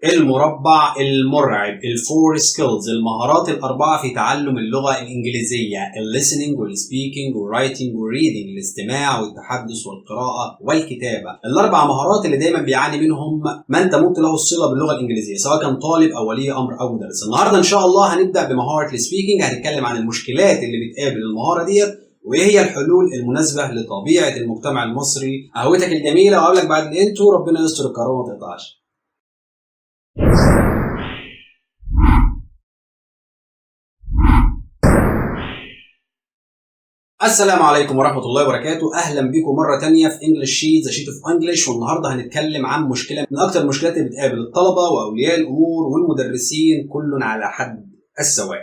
المربع المرعب، ال four skills، المهارات الأربعة في تعلم اللغة الإنجليزية: ال listening وال speaking وال writing وال reading، الاستماع والتحدث والقراءة والكتابة. الأربع مهارات اللي دايما بيعاني منهم من تمت له الصلة باللغة الإنجليزية، سواء كان طالب أو ولي أمر أو مدرس. النهاردة إن شاء الله هنبدأ بمهارة ال speaking، هنتكلم عن المشكلات اللي بتقابل المهارة ديت وايه هي الحلول المناسبة لطبيعة المجتمع المصري. قهوتك الجميله، واقابلك بعد ال intro. ربنا يستر، الكهرباء ما تقطعش. السلام عليكم ورحمة الله وبركاته، أهلا بكم مرة تانية في English Sheet، the sheet of English. والنهاردة هنتكلم عن مشكلة من أكتر المشكلات اللي بتقابل الطلبة وأولياء الأمور والمدرسين، كل على حد السواء.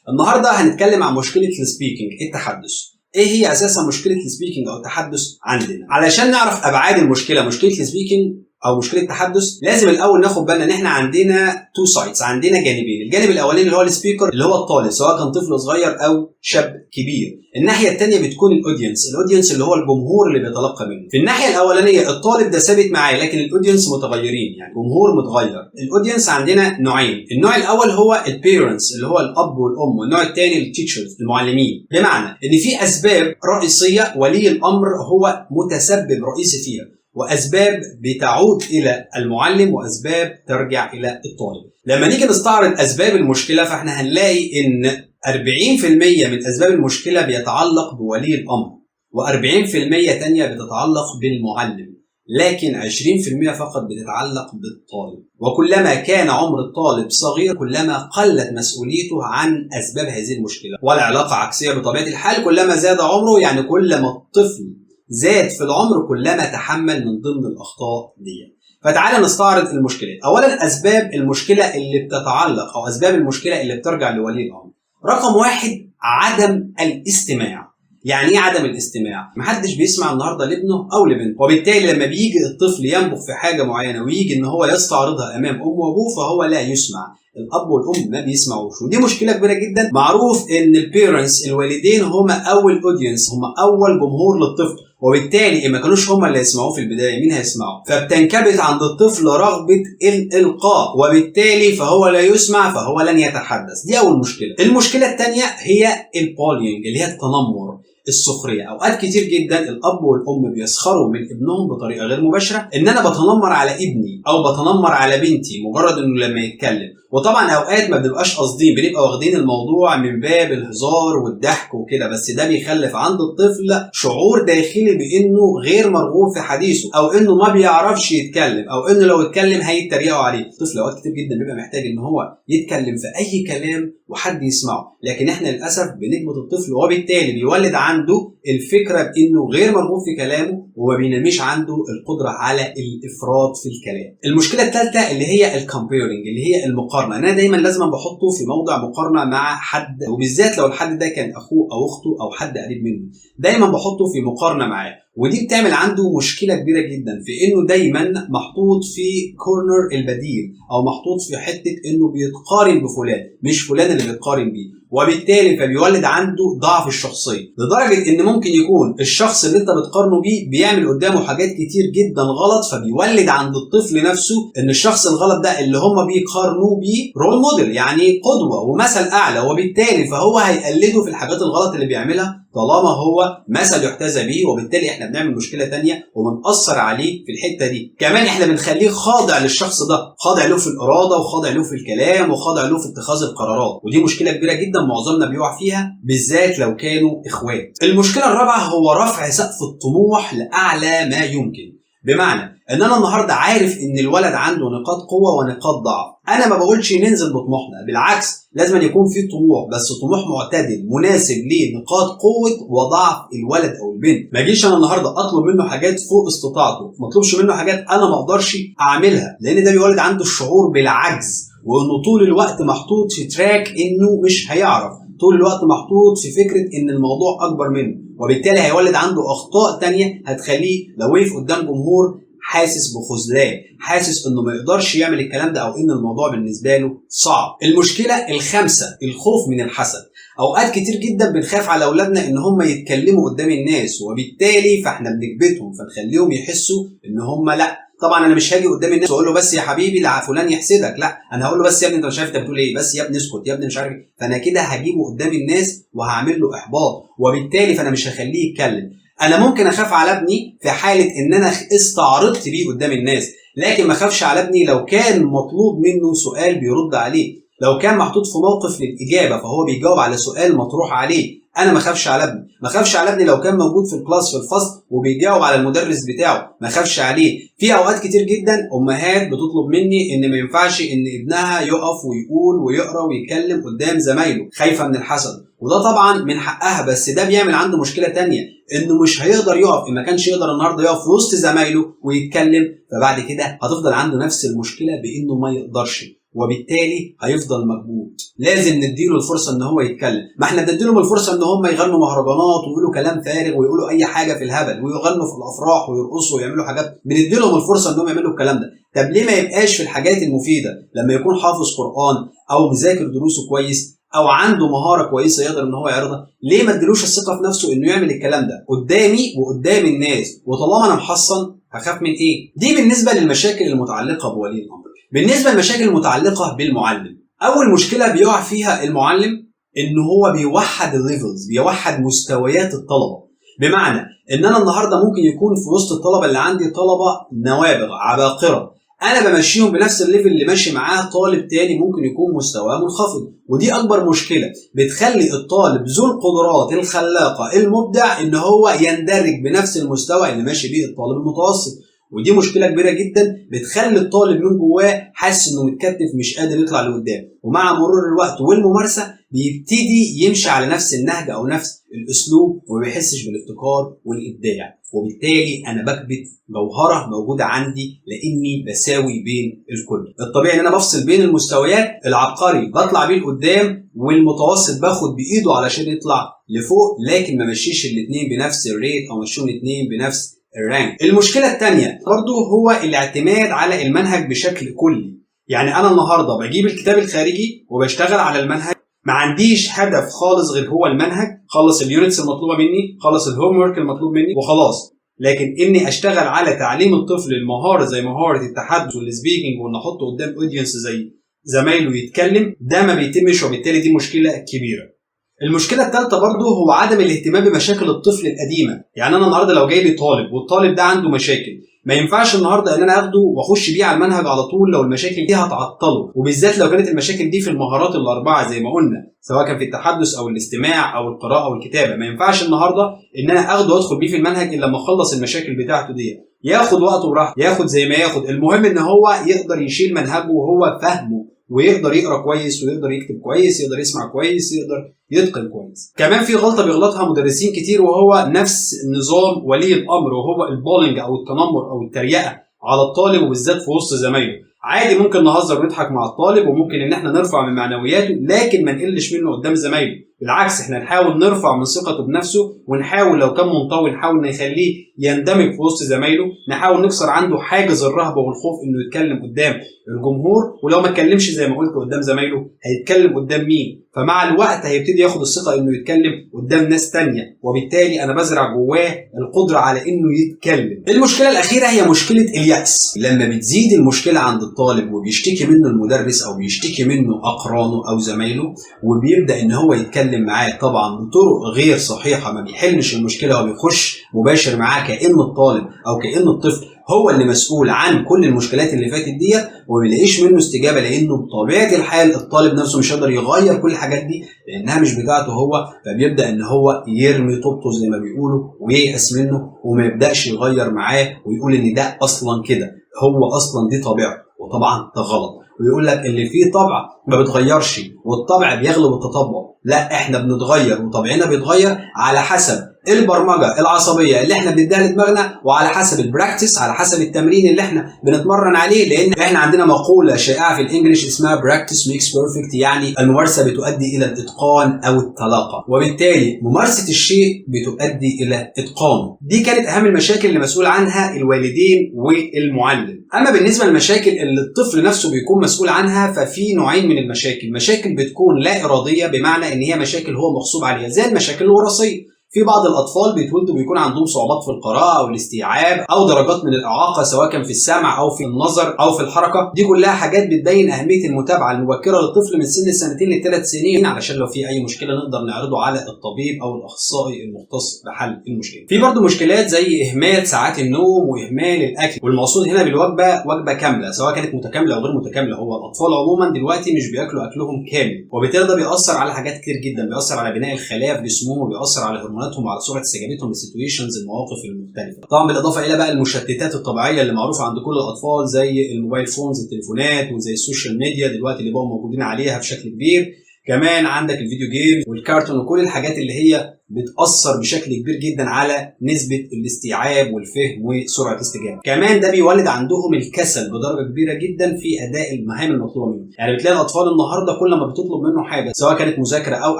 النهاردة هنتكلم عن مشكلة ال speaking، التحدث. ايه هي اساسا مشكلة ال speaking او التحدث عندنا؟ علشان نعرف ابعاد المشكله، مشكلة ال speaking او مشكلة التحدث، لازم الاول ناخد بالنا ان احنا عندنا two sides، عندنا جانبين. الجانب الاولاني اللي هو ال speaker، اللي هو الطالب، سواء كان طفل صغير او شاب كبير. الناحية الثانية بتكون ال audience، ال audience اللي هو الجمهور اللي بيتلقى منه. في الناحية الاولانية الطالب ده ثابت معاه، لكن ال audience متغيرين، يعني جمهور متغير. ال audience عندنا نوعين: النوع الاول هو ال parents، اللي هو الاب والام، والنوع الثاني ال teachers، المعلمين. بمعنى ان في اسباب رئيسية ولي الامر هو متسبب رئيسي فيها، واسباب بتعود الى المعلم، واسباب ترجع الى الطالب. لما نيجي نستعرض اسباب المشكله، فاحنا هنلاقي ان 40% من اسباب المشكلة بيتعلق بولي الامر، و40% تانية بتتعلق بالمعلم، لكن 20% فقط بتتعلق بالطالب. وكلما كان عمر الطالب صغير كلما قلت مسؤوليته عن اسباب هذه المشكله، والعلاقة عكسية بطبيعة الحال، كلما زاد عمره، يعني كلما الطفل زاد في العمر كلما تحمل من ضمن الاخطاء دي. فتعالى نستعرض المشكلات. اولا اسباب المشكلة اللي بتتعلق او اسباب المشكلة اللي بترجع لولي الامر. رقم واحد: عدم الاستماع. يعني ايه عدم الاستماع؟ محدش بيسمع النهارده لابنه او لبنته، وبالتالي لما بيجي الطفل ينبغ في حاجة معينة ويجي ان هو يستعرضها امام امه وابوه فهو لا يسمع، الاب والام ما بيسمعوش، ودي مشكلة كبيرة جدا. معروف ان ال parents، الوالدين، هما اول audience، هما اول جمهور للطفل، وبالتالي ما كانوش هما اللي يسمعوه في البدايه، مين هيسمعه؟ فبتنكبت عند الطفل رغبة الالقاء، وبالتالي فهو لا يسمع، فهو لن يتحدث. دي اول مشكله. المشكلة الثانية هي ال bullying، اللي هي التنمر، السخريه. اوقات كتير جدا الاب والام بيسخروا من ابنهم بطريقة غير مباشره، ان انا بتنمر على ابني او بتنمر على بنتي مجرد انه لما يتكلم. وطبعا اوقات ما بنبقاش قاصدين، بنبقى واخدين الموضوع من باب الهزار والضحك وكده، بس ده بيخلف عند الطفل شعور داخلي بانه غير مرغوب في حديثه، او انه ما بيعرفش يتكلم، او انه لو اتكلم هيتريقوا عليه. الطفل اوقات كتير جدا بيبقى محتاج ان هو يتكلم في اي كلام وحد يسمعه، لكن احنا للاسف بنكبت الطفل، وبالتالي بيولد عنده الفكرة بانه غير مرغوب في كلامه، وما بينميش عنده القدرة على الافراط في الكلام. المشكلة الثالثة اللي هي ال comparing، اللي هي المقارنه. انا دايما لازم بحطه في موضع مقارنة مع حد، وبالذات لو الحد ده كان اخوه او اخته او حد قريب منه، دايما بحطه في مقارنة معاه، ودي بتعمل عنده مشكلة كبيرة جدا في انه دايما محطوط في corner البديل، او محطوط في حتة انه بيتقارن بفلان، مش فلان اللي بيتقارن بيه، وبالتالي فبيولد عنده ضعف الشخصيه، لدرجة ان ممكن يكون الشخص اللي انت بتقارنه بيه بيعمل قدامه حاجات كتير جدا غلط، فبيولد عند الطفل نفسه ان الشخص الغلط ده اللي هم بيقارنوه بيه role model، يعني قدوة ومثل اعلى، وبالتالي فهو هيقلده في الحاجات الغلط اللي بيعملها طالما هو مثل يحتذى به. وبالتالي احنا بنعمل مشكلة تانية وبنأثر عليه في الحتة دي. كمان احنا بنخليه خاضع للشخص ده، خاضع له في الارادة، وخاضع له في الكلام، وخاضع له في اتخاذ القرارات، ودي مشكلة كبيرة جدا معظمنا بيقع فيها، بالذات لو كانوا اخوات. المشكلة الرابعة هو رفع سقف الطموح لاعلى ما يمكن. بمعنى ان انا النهارده عارف ان الولد عنده نقاط قوة ونقاط ضعف، انا ما بقولش ننزل بطموحنا، بالعكس لازم يكون في طموح، بس طموح معتدل مناسب لنقاط قوة وضعف الولد او البنت. ما اجيش انا النهارده اطلب منه حاجات فوق استطاعته، ما اطلبش منه حاجات انا ما اقدرش اعملها، لان ده بيولد عنده الشعور بالعجز، وانه طول الوقت محطوط في track انه مش هيعرف، طول الوقت محطوط في فكرة ان الموضوع اكبر منه، وبالتالي هيولد عنده اخطاء تانية هتخليه لو وقف قدام جمهور حاسس بخذلان، حاسس انه ما يقدرش يعمل الكلام ده، او ان الموضوع بالنسبة له صعب. المشكلة الخامسة الخوف من الحسد. اوقات كتير جدا بنخاف على اولادنا ان هم يتكلموا قدام الناس، وبالتالي فاحنا بنكبتهم، فنخليهم يحسوا ان هم لا طبعا انا مش هاجي قدام الناس واقول له بس يا حبيبي لا فلان يحسدك، لا، انا هقول له بس يا ابني انت مش عارف انت بتقول ايه، بس يا ابني اسكت، يا ابني مش عارف ايه. فانا كده هجيبه قدام الناس وهعمل له احباط، وبالتالي فانا مش هخليه يتكلم. انا ممكن اخاف على ابني في حاله ان انا استعرضت بيه قدام الناس، لكن ما اخافش على ابني لو كان مطلوب منه سؤال بيرد عليه، لو كان محطوط في موقف للاجابة فهو بيجاوب على سؤال مطروح عليه. انا ما اخافش على ابني، ما اخافش على ابني لو كان موجود في ال class في الفصل وبيجاوب على المدرس بتاعه، ما اخافش عليه. في اوقات كتير جدا امهات بتطلب مني ان ما ينفعش ان ابنها يقف ويقول ويقرا ويتكلم قدام زمايله، خايفة من الحسد، وده طبعا من حقها، بس ده بيعمل عنده مشكلة تانية انه مش هيقدر يقف. ان ما كانش يقدر النهارده يقف في وسط زمايله ويتكلم، فبعد كده هتفضل عنده نفس المشكلة بانه ما يقدرش، وبالتالي هيفضل مكبوت. لازم نديله الفرصة ان هو يتكلم. ما احنا بنديلهم الفرصة ان هم يغنوا مهرجانات ويقولوا كلام فارغ ويقولوا اي حاجة في الهبل ويغنوا في الافراح ويرقصوا ويعملوا حاجات، بنديلهم الفرصة انهم يعملوا الكلام ده. طب ليه ما يبقاش في الحاجات المفيدة؟ لما يكون حافظ قران او مذاكر دروسه كويس او عنده مهارة كويسة يقدر ان هو يعرضها، ليه ما اديلوش الثقة في نفسه انه يعمل الكلام ده قدامي وقدام الناس؟ وطالما انا محصن هخاف من ايه؟ دي بالنسبة للمشاكل المتعلقة بولي الامر. بالنسبة للمشاكل المتعلقة بالمعلم، اول مشكلة بيقع فيها المعلم ان هو بيوحد ال levels، بيوحد مستويات الطلبة. بمعنى ان انا النهارده ممكن يكون في وسط الطلبة اللي عندي طلبه نوابغ عباقره، انا بمشيهم بنفس ال level اللي ماشي معاه طالب تاني ممكن يكون مستواه منخفض، ودي اكبر مشكلة بتخلي الطالب ذو القدرات الخلاقه المبدع ان هو يندرج بنفس المستوى اللي ماشي بيه الطالب المتوسط. ودي مشكلة كبيرة جدا بتخلي الطالب من جواه حاسس انه متكتف مش قادر يطلع لقدام، ومع مرور الوقت والممارسة بيبتدي يمشي على نفس النهج او نفس الاسلوب وما بيحسش بالابتكار والابداع، وبالتالي انا بكبت جوهره موجودة عندي لاني بساوي بين الكل. الطبيعي ان انا بفصل بين المستويات، العبقري بطلع بيه لقدام والمتوسط باخد بايده علشان يطلع لفوق، لكن ما مشيش الاثنين بنفس ال rate او مشيهم الاثنين بنفس ال rank. المشكلة الثانية برضو هو الاعتماد على المنهج بشكل كلي. يعني انا النهارده بجيب الكتاب الخارجي وبشتغل على المنهج، ما عنديش هدف خالص غير هو المنهج، خلص ال units المطلوبة مني، خلص ال homework المطلوب مني وخلاص. لكن اني اشتغل على تعليم الطفل المهارة زي مهارة التحدث وال speaking وان احطه قدام audience زي زمايله يتكلم، ده ما بيتمش، وبالتالي دي مشكلة كبيرة. المشكلة الثالثة برضه هو عدم الاهتمام بمشاكل الطفل القديمة. يعني انا النهارده لو جاي لي طالب والطالب ده عنده مشاكل، ما ينفعش النهارده ان انا اخده واخش بيه على المنهج على طول لو المشاكل دي هتعطله، وبالذات لو كانت المشاكل دي في المهارات الاربعة زي ما قلنا، سواء كان في التحدث او الاستماع او القراءة او الكتابة. ما ينفعش النهارده ان انا اخده وادخل بيه في المنهج الا لما اخلص المشاكل بتاعته دي. ياخد وقته براحته، ياخد زي ما ياخد، المهم ان هو يقدر يشيل منهجه وهو فاهمه، ويقدر يقرا كويس ويقدر يكتب كويس، يقدر يسمع كويس، يقدر يتقن كويس. كمان في غلطه بيغلطها مدرسين كتير وهو نفس نظام ولي الامر، وهو ال bullying او التنمر او التريقه على الطالب وبالذات في وسط زمايله. عادي ممكن نهزر ونضحك مع الطالب وممكن ان احنا نرفع من معنوياته، لكن ما نقلش منه قدام زمايله. بالعكس احنا نحاول نرفع من ثقته بنفسه، ونحاول لو كان منطوي نحاول نخليه يندمج في وسط زمايله، نحاول نكسر عنده حاجز الرهبة والخوف انه يتكلم قدام الجمهور. ولو ما اتكلمش زي ما قلت قدام زمايله هيتكلم قدام مين؟ فمع الوقت هيبتدي ياخد الثقة انه يتكلم قدام ناس تانية، وبالتالي انا بزرع جواه القدرة على انه يتكلم. المشكلة الاخيرة هي مشكلة اليأس. لما بتزيد المشكلة عند الطالب وبيشتكي منه المدرس او بيشتكي منه اقرانه او زمايله، وبيبدا ان هو يتكلم معاه طبعا بطرق غير صحيحه، ما بيحلش المشكلة وبيخش مباشر معاه كأن الطالب او كأن الطفل هو اللي مسؤول عن كل المشكلات اللي فاتت ديت، وما بيلاقيش منه استجابة، لانه بطبيعة الحال الطالب نفسه مش هيقدر يغير كل الحاجات دي لانها مش بتاعته هو، فبيبدا ان هو يرمي طوبته زي ما بيقولوا وييأس منه وما يبداش يغير معاه ويقول ان ده اصلا كده، هو اصلا دي طبيعته، وطبعا ده غلط. ويقول لك اللي فيه طبع ما بتغيرش والطبع بيغلب التطبع. لا، احنا بنتغير وطبعنا بيتغير على حسب البرمجة العصبية اللي احنا بنديها لدماغنا، وعلى حسب ال practice، على حسب التمرين اللي احنا بنتمرن عليه. لان احنا عندنا مقولة شائعة في ال English اسمها practice makes perfect، يعني الممارسة بتؤدي الى الاتقان او الطلاقه، وبالتالي ممارسة الشيء بتؤدي الى اتقانه. دي كانت اهم المشاكل اللي مسؤول عنها الوالدين والمعلم. اما بالنسبة للمشاكل اللي الطفل نفسه بيكون مسؤول عنها، ففي نوعين من المشاكل. مشاكل بتكون لا ارادية، بمعنى ان هي مشاكل هو مغصوب عليها، زي المشاكل الوراثية. في بعض الاطفال بيتولدوا بيكون عندهم صعوبات في القراءة او الاستيعاب او درجات من الاعاقة، سواء كان في السمع او في النظر او في الحركه. دي كلها حاجات بتبين اهمية المتابعة المبكرة للطفل من سن السنتين ل3 سنين، علشان لو في اي مشكلة نقدر نعرضه على الطبيب او الاخصائي المختص بحل المشكله. في برضه مشكلات زي اهمال ساعات النوم واهمال الاكل، والمقصود هنا بالوجبه وجبة كامله، سواء كانت متكاملة او غير متكامله. هو الاطفال عموما دلوقتي مش بياكلوا اكلهم كامل، وبالتالي ده بيأثر على حاجات كتير جدا، بيأثر على بناء الخلايا في جسمهم، وبيأثر على هرموناتهم وعلى سرعة استجابتهم لل situations، المواقف المختلفه. طبعا بالاضافة الى بقى المشتتات الطبيعية اللي معروفة عند كل الاطفال، زي ال mobile phones، التليفونات، وزي ال social media دلوقتي اللي بقوا موجودين عليها بشكل كبير. كمان عندك ال video games والكرتون وكل الحاجات اللي هي بتأثر بشكل كبير جدا على نسبة الاستيعاب والفهم وسرعة الاستجابة. كمان ده بيولد عندهم الكسل بدرجة كبيرة جدا في أداء المهام المطلوبة منهم. يعني بتلاقي الأطفال النهاردة كل ما بتطلب منه حاجة، سواء كانت مذاكرة أو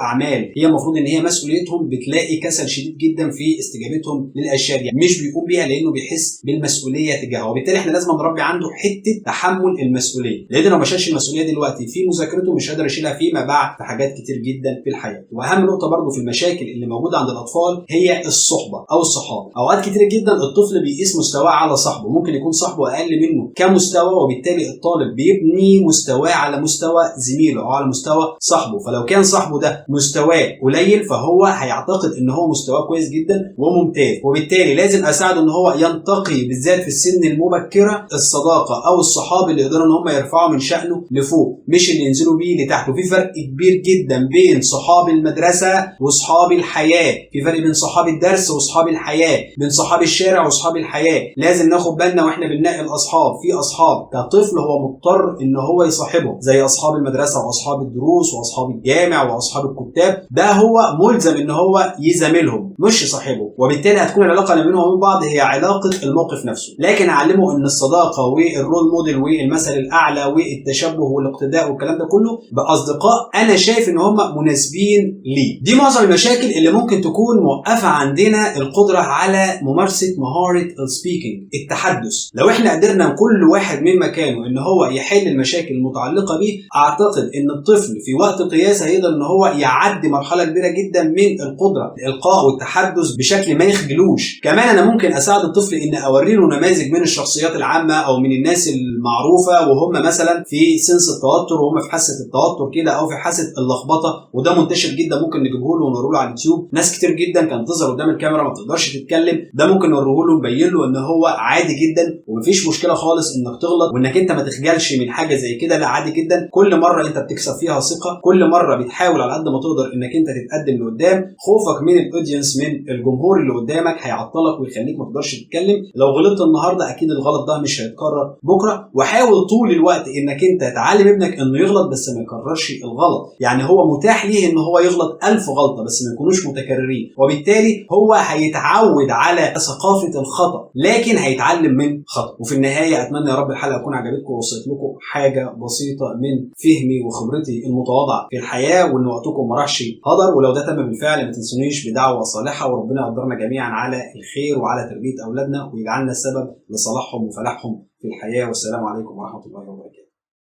أعمال هي المفروض إن هي مسؤوليتهم، بتلاقي كسل شديد جدا في استجابتهم للأشياء دي، مش بيقوم بيها لأنه بيحس بالمسؤولية تجاهها. وبالتالي احنا لازم نربي عنده حتة تحمل المسؤولية، لأن لو ما شالش المسؤولية دلوقتي في مذاكرته مش قادر يشيلها فيما بعد في حاجات كتير جدا في الحياة. وأهم نقطة برضو في المشاكل اللي موجودة عند الاطفال هي الصحبة او الصحاب. اوقات كتير جدا الطفل بيقيس مستواه على صاحبه، ممكن يكون صاحبه اقل منه كمستوى، وبالتالي الطالب بيبني مستواه على مستوى زميله او على مستوى صاحبه. فلو كان صاحبه ده مستواه قليل، فهو هيعتقد ان هو مستواه كويس جدا وممتاز. وبالتالي لازم اساعده ان هو ينتقي، بالذات في السن المبكره، الصداقة او الصحاب اللي يقدروا ان هم يرفعوا من شأنه لفوق، مش اللي ينزلوا بيه لتحت. وفي فرق كبير جدا بين صحاب المدرسة واصحاب الحياه، في فرق بين صحاب الدرس واصحاب الحياه، بين صحاب الشارع واصحاب الحياه. لازم ناخد بالنا واحنا بننقي الاصحاب. في اصحاب كطفل هو مضطر ان هو يصاحبهم، زي اصحاب المدرسة واصحاب الدروس واصحاب الجامع واصحاب الكتاب، ده هو ملزم ان هو يزاملهم مش يصاحبهم، وبالتالي هتكون العلاقة اللي بينهم وبين بعض هي علاقة الموقف نفسه. لكن اعلمه ان الصداقة وال role model والمثل الاعلى والتشبه والاقتداء والكلام ده كله باصدقاء انا شايف ان هم مناسبين ليه. دي معظم المشاكل اللي ممكن تكون موقفه عندنا القدرة على ممارسة مهارة ال speaking، التحدث. لو احنا قدرنا كل واحد من مكانه ان هو يحل المشاكل المتعلقة بيه، اعتقد ان الطفل في وقت قياسي هيقدر ان هو يعدي مرحلة كبيرة جدا من القدرة الالقاء والتحدث بشكل ما يخجلوش. كمان انا ممكن اساعد الطفل ان اوري له نماذج من الشخصيات العامة او من الناس المعروفة وهم مثلا في sense التوتر، وهم في حاسه التوتر كده او في حاسه اللخبطه، وده منتشر جدا. ممكن نجيبه له ونوريه له على اليوتيوب. ناس كتير جدا كانت تظهر قدام الكاميرا ما بتقدرش تتكلم، ده ممكن نوريه له ونبين له ان هو عادي جدا ومفيش مشكلة خالص انك تغلط، وانك انت ما تخجلش من حاجة زي كده، لا عادي جدا. كل مرة انت بتكسب فيها ثقه، كل مرة بتحاول على قد ما تقدر انك انت تتقدم لقدام. خوفك من ال audience، من الجمهور اللي قدامك، هيعطلك ويخليك ما تقدرش تتكلم. لو غلطت النهارده، اكيد الغلط ده مش هيتكرر بكره. وحاول طول الوقت انك انت تعلم ابنك انه يغلط بس ما يكررش الغلط. يعني هو متاح ليه ان هو يغلط 1000 غلطه بس ما يكونوش متكررين، وبالتالي هو هيتعود على ثقافة الخطا لكن هيتعلم من خطأ. وفي النهاية اتمنى يا رب الحلقة تكون عجبتكم ووصلت لكم حاجة بسيطة من فهمي وخبرتي المتواضعة في الحياه، وان وقتكم ما راحش هدر. ولو ده تم بالفعل ما تنسونيش بدعوة صالحه، وربنا يقدرنا جميعا على الخير وعلى تربيه اولادنا ويجعلنا سبب لصلاحهم وفلاحهم في الحياه. والسلام عليكم ورحمة الله وبركاته.